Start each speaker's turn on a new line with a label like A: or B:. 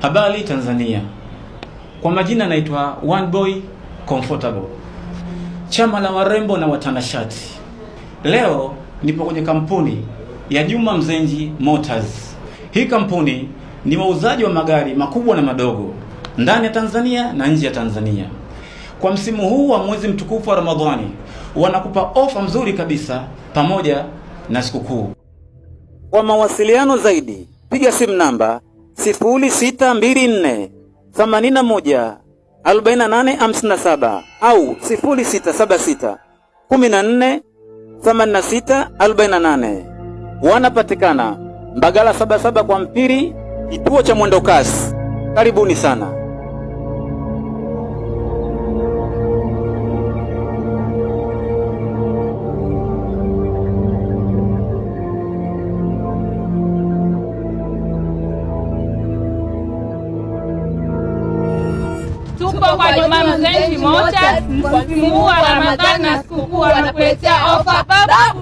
A: Habari Tanzania. Kwa majina naitwa One Boy Comfortable, chama la warembo na watanashati. Leo nipo kwenye kampuni ya Juma Mzenji Motors. Hii kampuni ni wauzaji wa magari makubwa na madogo ndani ya Tanzania na nje ya Tanzania. Kwa msimu huu wa mwezi mtukufu wa Ramadhani wanakupa ofa mzuri kabisa pamoja na sikukuu.
B: Kwa mawasiliano zaidi piga simu namba 0624 81 48 57 au 0676 14 86 48. Wanapatikana Mbagala 77 kwa Mpiri, kituo cha mwendokasi. Karibuni sana.
C: Tupo kwa Juma Mzenji Motors, msimu huu wa Ramadhani na sikukuu wanakuletea ofa babu.